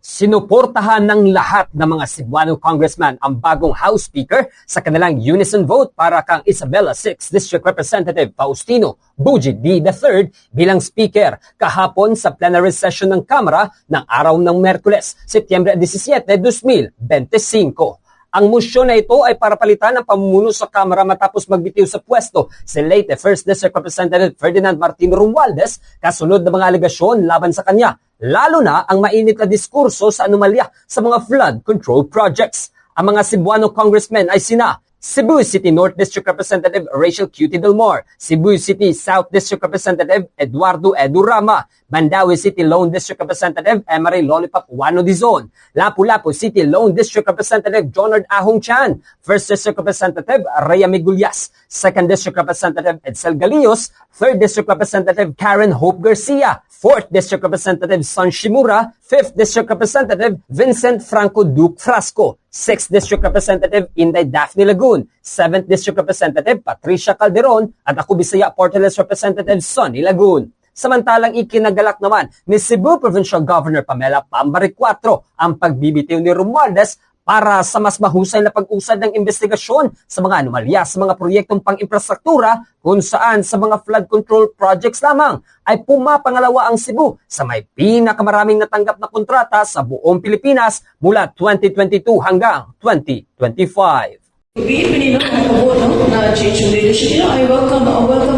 Sinuportahan ng lahat ng mga Cebuano congressman ang bagong House Speaker sa kanilang unison vote para kang Isabela 6 District Representative Faustino Bojie Dy III bilang Speaker kahapon sa plenary session ng Kamara ng araw ng Merkules, Setyembre 17, 2025. Ang mosyon na ito ay para palitan ang pamumuno sa Kamara matapos magbitiw sa pwesto si Leyte 1st District Representative Ferdinand Martin Romualdez kasunod ng mga alegasyon laban sa kanya, lalo na ang mainit na diskurso sa anomalya sa mga flood control projects. Ang mga Cebuano congressmen ay sina Cebu City North District Representative Rachel Cutie Del Mar, Cebu City South District Representative Eduardo Edu Rama, Mandaue City Lone District Representative Emery Lollipop Wano Dizon, Lapu-Lapu City Lone District Representative Jonard Ahong Chan, 1st District Representative Rhea Migulyas, 2nd District Representative Edsel Galios, 3rd District Representative Karen Hope Garcia, 4th District Representative Son Shimura, 5th District Representative Vincent Franco Duke Frasco, 6th District Representative Inday Daphne Lagoon, 7th District Representative Patricia Calderon, at Ako Bisaya Party List Representative Sonny Lagoon. Samantalang, ikinagalak naman ni Cebu Provincial Governor Pamela Pam Baricuatro ang pagbibitiw ni Romualdez para sa mas mahusay na pag-usad ng investigasyon sa mga anomalya sa mga proyektong pang-imprastruktura, kung saan sa mga flood control projects lamang ay pumapangalawa ang Cebu sa may pinakamaraming natanggap na kontrata sa buong Pilipinas mula 2022 hanggang 2025. We know no, na change of leadership. I welcome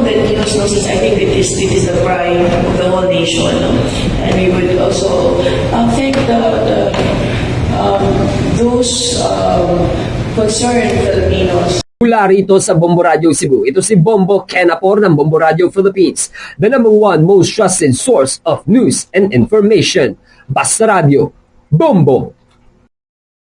that news, no, since I think it is the pride of the whole nation, no? And we would also thank the those concerned Filipinos. Mula rito sa Bombo Radio Cebu, ito si Bombo Kenapor ng Bombo Radio Philippines, the number one most trusted source of news and information. Basta Radio, Bombo!